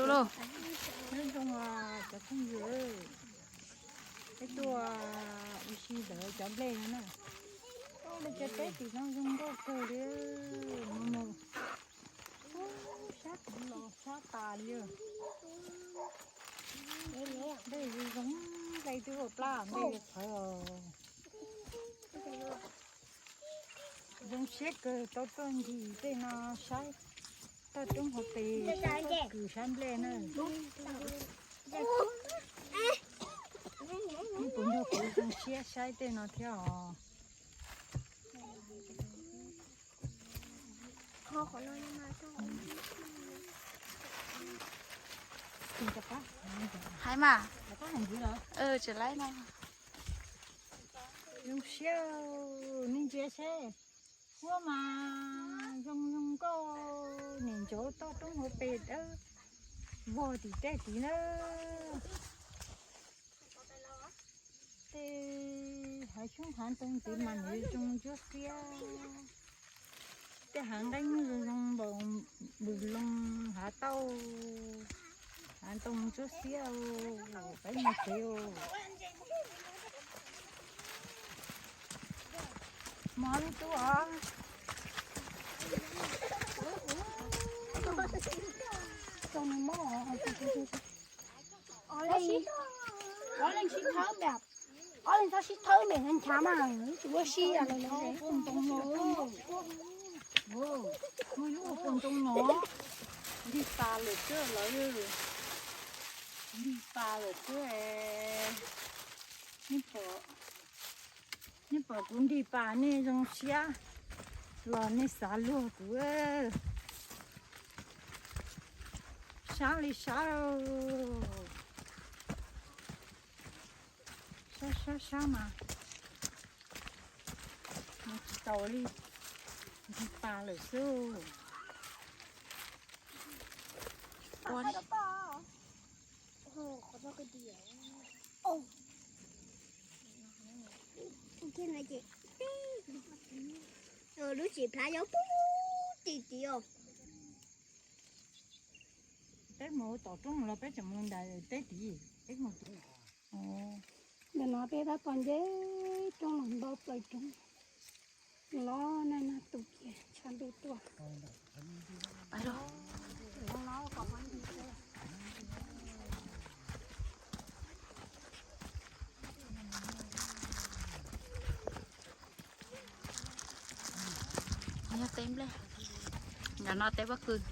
Lauj, nyob zoo cov phooj ywg, peb tuaj ua si ntawm cov nplej no na. Cov teb tim no zoo nkauj kawg li, mus mus sab tid los sab tas li. Nplej zoo zoo, nplej twb ua plab, nplej yuav txhawv os. Zoo siab kawg tau tuaj ncig tej no saib toj roob hauv pes, saib pob kws sab nplej na. Ib puas nrog kuv zoo siab saib tej no thiab os. Hais mas, tsis laib no. Zoo siab, nej ntsia seb, huab mas zoo zoo nkauj, nim ntsoov toj roob hauv pes dawb vog tim tej tid na. Tej hav xyoob hav ntoo tid mas nws zoo ntsuab xiab. Tej hav nqeeb zoo zoo npaum npws loo, hav tauj, hav ntoo ntsuab xiab, peb mus tsev. Mov lub tub os. Ob leeg sib thawb npem, ob leeg txhob sib thawb npem, nchav mas tsis muaj sij. Poj ntoo no, muaj ib lub poj ntoo no, nrig pas lawm xwb lawv, nrig pas lawm xwb. Nej pom kuv nrig pas nej zoo siab los nej xav luag kuv. Sab li sab, sab sab sab mas mus tsis tau li, nrig pas lawm xwb. Lub tsev plhav nyob pub tim tid os. Peb mus tom roob los peb tseem mus nram teb tid, peb mus tid. Ntawm no peb tab tom nce roob los nto plaws roob. Los nag nag tu kiag tshav ntuj tuaj. Yog teb nplej, nkawd no teb pob kws.